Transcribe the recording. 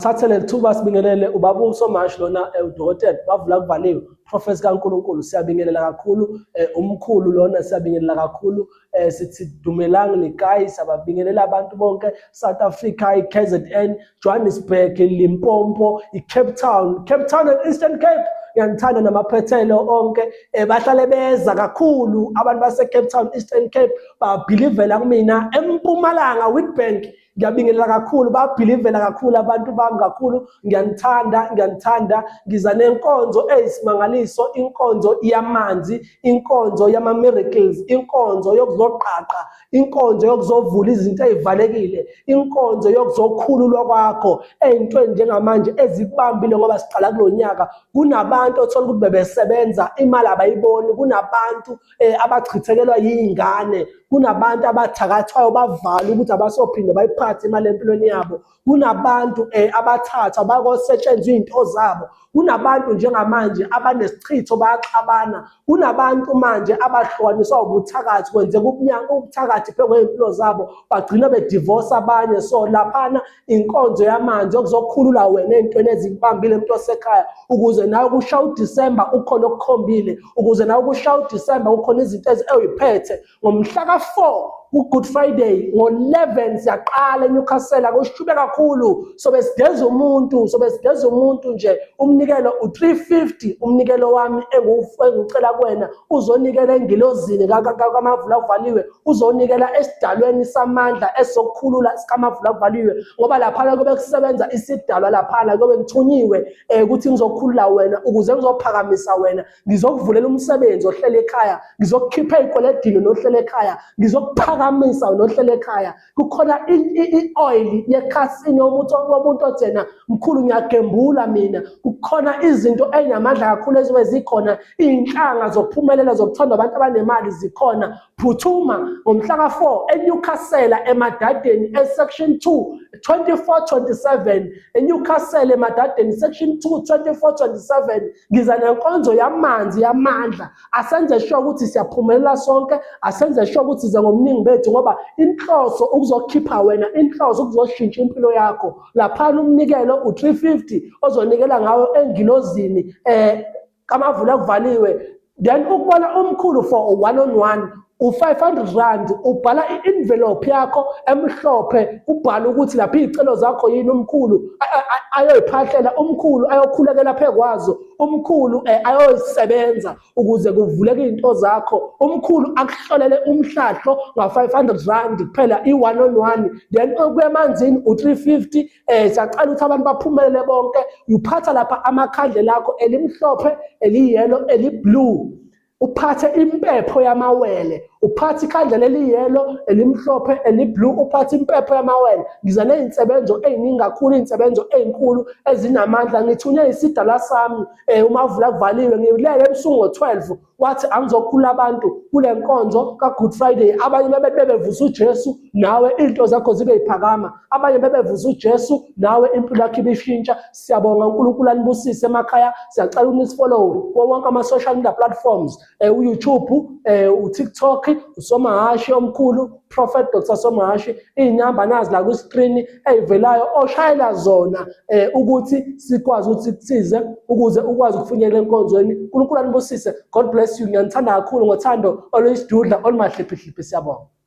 Thathe leli thuba sibingelele ubaba uSomashi lona udokotela bavula kuvaliwe Prophet kaNkulunkulu siyabingelela kakhulu umkhulu lona siyabingelela kakhulu sithi dumelang likayi siyababingelela abantu bonke South Africa iKZN Johannesburg Limpopo iCape Town Cape Town and Eastern Cape ngiyanithanda namaphethelo onke bahlale beza kakhulu abantu base Cape Town Eastern Cape babhilivela kumina eMpumalanga Witbank ngiyabingelela kakhulu babhilivela kakhulu abantu bami kakhulu ngiyanithanda ngiyanithanda ngiza nenkonzo eyisimangaliso inkonzo yamanzi inkonzo yama-miracles inkonzo yokuzoqaqa inkonzo yokuzovula izinto ey'valekile inkonzo yokuzokhululwa kwakho ey'ntweni njengamanje ezikubambile ngoba siqala kulo nyaka kunabantu othola ukuthi bebesebenza imali abayiboni kunabantu abachithekelwa yiy'ngane kunabantu abathakathwayo bavala ukuthi abasophinde bayiphathe imali empilweni yabo kunabantu abathathwa bakosetshenzwa iy'nto zabo kunabantu njengamanje abanesichitho bayaxabana kunabantu manje abahlukaniswa ubuthakathi kwenzeka ubuthakathi phezu kwey'mpilo zabo bagcina bedivosa abanye so laphana inkonzo yamanzi okuzokhulula wena ey'ntweni ezikubambile umuntu osekhaya ukuze nawe kusha uDisemba ukhona okukhombile ukuze nawe kusha uDisemba kukhona izinto eyiphethe ngomhla ka-4 ku-Good Friday ngo-11 siyaqala eNewcastle akushube kakhulu sobe sigeza umuntu sobe sigeza umuntu nje umnikelo u-350 umnikelo wami engiwucela kuwena uzonikela engilozini kamavula kuvaliwe uzonikela esidalweni samandla esizokukhulula sikamavula kuvaliwe ngoba laphana kube kusebenza isidalwa laphana kube ngithunyiwe ukuthi ngizokhulula wena ukuze ngizophakamisa wena ngizokuvulela umsebenzi ohlele ekhaya ngizokukhipha ey'kweledini nohlele ekhaya ngizokuphakamisa nohlele ekhaya kukhona i-oil yekhasini yomuntu womuntu othena mkhulu ngiyagembula mina kukhona izinto ey'namandla kakhulu ezibe zikhona iy'nhlanga zokuphumelela zokuthandwa abantu abanemali zikhona phuthuma ngomhla ka-4 eNewcastle eMadadeni esection 2 2427 eNewcastle eMadadeni section 2 2427 ngiza nenkonzo yamanzi yamandla asenze sure ukuthi siyaphumelela sonke asenze sure ukuthi size ngobuningi bethu ngoba inhloso ukuzokhipha wena inhloso ukuzoshintsha impilo yakho laphana umnikelo u-350 ozonikela ngawo engilozini kamavula kuvaliwe then ukubona umkhulu for one on one u-500 rand ubhala i-envelope yakho emhlophe ubhale ukuthi lapha iy'celo zakho yini umkhulu ayoyiphahlela umkhulu ayokhulekela phe kwazo umkhulu ayoyisebenza ukuze kuvuleke iy'nto zakho umkhulu akuhlolele umhlahlo nga-500 rand kuphela i-one on one then okuya emanzini u-350 siyacela ukuthi abantu baphumelele bonke uphatha lapha amakhandlela akho elimhlophe eliyelo eliblue uphathe impepho yamawele uphathe ikhandlela eliyelo elimhlophe eliblue uphathe impepho yamawele ngiza ney'nsebenzo ey'ningi kakhulu iy'nsebenzo ey'nkulu ezinamandla ngithunywe isidalwa sami umavula kuvaliwe ngilele ebusuku ngo-12 wathi angizokhulula abantu kule nkonzo ka-Good Friday abanye bebe bebevusa uJesu nawe into zakho zibe yiphakama abanye bebevusa uJesu nawe impilo yakho ibishintsha siyabonga uNkulunkulu anibusise emakhaya siyacela ukuthi nisifollowe kuwo wonke ama-social media platforms u-YouTube u-TikTok uSomahashi omkhulu Prophet Dr Somahashi iy'namba nazi la kwi-screen ey'velayo oshayela zona ukuthi sikwazi ukuthi sikusize ukuze ukwazi ukufinyelela enkonzweni uNkulunkulu anibusise God bless you ngiyanithanda kakhulu ngothando oluyisidudla olumahliphihliphi siyabonga.